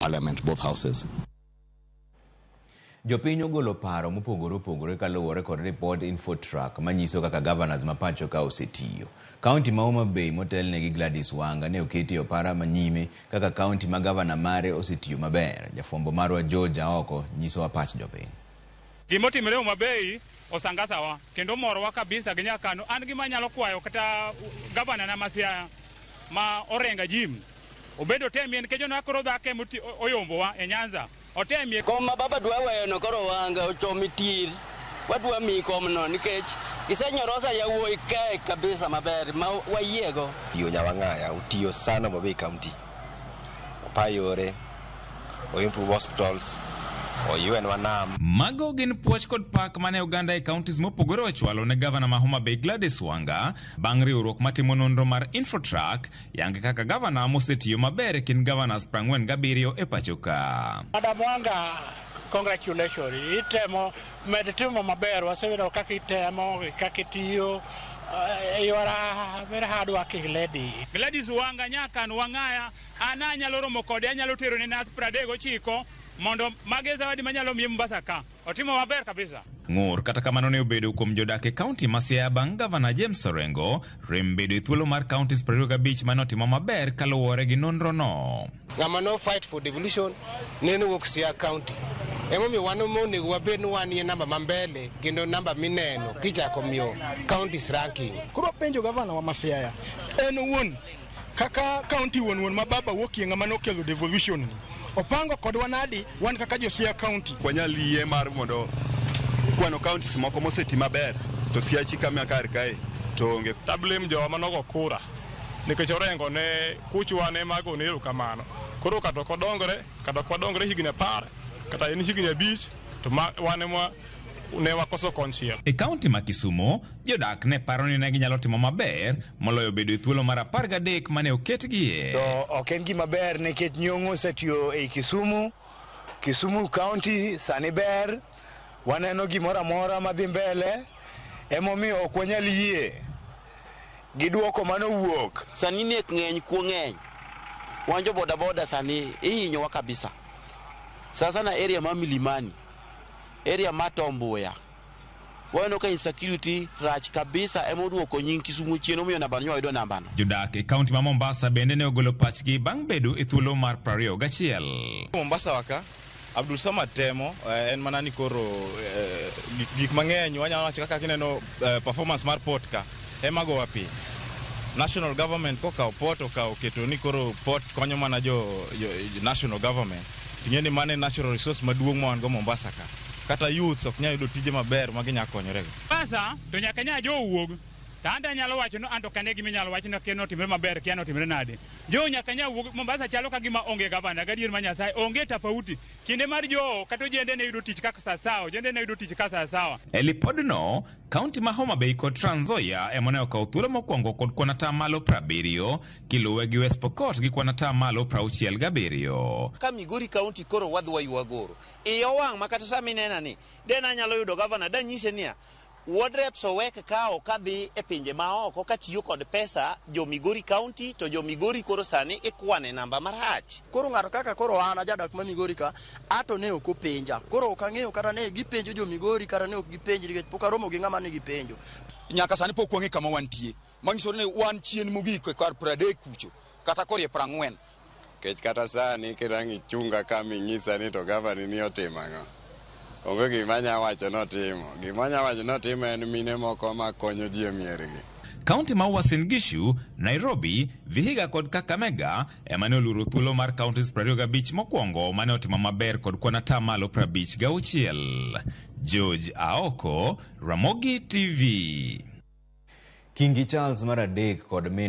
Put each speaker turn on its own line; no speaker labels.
Parliament, both houses.
Jopiny ogolo paro mopogore opogore kaluwore kod ripod Infotrak manyiso kaka governors ma pacho ka osetiyo. Kaunti ma Homa Bay motelne gi Gladys Wanga ne oketi e opara manyime kaka kaunti ma gavana mare osetiyo maber. Jafwambo marwa George Aoko nyisowa pach jopiny.
Gima otimore Homa Bay osangasawa kendo omorowa kabisa gi nyakano. An gima anyalo kwayo kata gavana na ma Siaya ma Orenga Jim obed otemie nikech oneno koro dhako ema oyombowa e Nyanza. Otemie.
Kom ma baba dwa weyo no koro Wanga ochomi tir. Wadwa miyi komno nikech isenyorosa yawuoyi kae kabisa maber ma wayiego.
Tiyo Nyawang'aya otiyo sana Homa Bay County. Opa yore, o improve hospitals, oywenwa nam.
Mago gin puoch kod pak mane oganda e counties mopogore ochwalo ne gavana ma Homa Bay Gladys Wanga bang' riwruok matimo nonro mar Infotrak yange kaka gavana mosetiyo maber e kind governors 47 e pacho ka.
Madam Wanga, congratulations. Itemo, med timo maber. Waseyudo kaka itemo, kaka itiyo. You are a very hard working lady.
Gladys Wanga nyakan Wang'aya an anyalo romo kode anyalo tero ne nas 39 mondo mage zawadi manyalo miye Mombasa ka. Otimo maber kabisa.
Ng'ur kata kamano ne obedo kuom jodak e kaunti ma Siaya bang' gavana James Orengo rem bedo e thuolo mar counties 25 mane otimo maber kaluwore gi nonro no.
Ng'ama no fight for devolution nene wuok Siaya County. Emomiyo wan onego wabed ni wanie namba ma mbele kendo namba mineno kichako miyo counties ranking.
Koro penjo gavana wa ma Siaya en owuon kaka county wuon wuon ma baba wuokie ng'ama nokelo devolution ni opango kodwa nadi wan kaka jo Siaya County.
Wanyal yie mar mondo kwano counties moko moseti maber to Siaya kama kar kae to onge.
Ta blame jowa manogo kura nikech Orengo ne kuchwa ne mago ne erokamano. Koro kata ok odongre kata ok wadongre higni 10 kata en higni 5 to ma wan ema ne wakoso konchiel.
E kaunti ma Kisumu, jodak ne paro ni ne ginyalo timo maber moloyo bedo e thuolo mar 13 mane oketgie.
To ok en gima ber nikech Nyong'o osetiyo ei Kisumu. Kisumu County sani ber, waneno gimoro amora madhi mbele, emomiyo ok wanyal yie gi duoko manowuok.
Sani nek ng'eny, kuo ng'eny. Wan jo boda boda sani ihinyowa kabisa. Sasa na area ma Milimani, area ma Tom Mboya. Waneno ka insecurity rach kabisa ema oduoko nying Kisumu chien omiyo namba no wayudo namba no.
Jodak e kaunti ma Mombasa bende ne ogolo pachgi bang' bedo e thuolo mar 21.
Mombasa waka Abdul Samad temo en mana ni koro gik mang'eny wanyalo wacho kaka kineno performance mar port ka ema gowa piny. National government kokawo port okawo keto ni koro port konyo mana jo national government ting'e ni mano e natural resource maduong' ma wan go Mombasa ka. Kata youths ok nyal yudo tije maber ma ginyalo konyorego.
Mombasa to nyaka nya jo wuog. To an to anyalo wacho no anto kane gima inyalo wach no kia notimre maber kia notimre nade. Jo nyaka nya wuog Mombasa chalo ka gima onge gavana gadier ma Nyasaye onge tofauti. Kinde mar jo kata ojende ne yudo tich kaka sawa, ojende ne yudo tich kaka sawa.
E lipodno, kaunti ma Homa Bay kod Trans Nzoia ema ne okawo thuolo mokwongo kod kwan atamalo 70 kiluwe gi West Pokot gi kwan atamalo 67.
Ka Migori County koro wadhi waywa goro. Iya owang' ma kata sama inena ni de nanyalo yudo gavana danyise niya ward reps owek kawo kadhi e pinje maoko katiyo kod pesa jo Migori County to jo Migori koro sani ikwane namba marach.
Koro ng'ato kaka koro an ajadak ma Migori ka ato ne ok openja. Koro ok ang'eyo kata ne gipenjo jo Migori kata ne ok gipenji nikech pok aromo gi ng'ama ne gipenjo.
Nyaka sani pok wang'e kama wantie. Manyiso ni wan chien mogik e kar 30 kucho kata korie 40.
Nikech kata sani kidang' ichunga ka ming'isa ni to gavana ni otimo ang'o. Onge gima anya wacho notimo. Gima anya wacho notimo en mine moko ma konyo ji e miergi.
Kaunti ma Uasin Gishu, Nairobi, Vihiga kod Kakamega ema ne oluro thuolo mar counties 25 mokwongo mane otimo maber kod kwan atamalo 56. George Aoko, Ramogi TV.
Kingi Charles mar adek kod min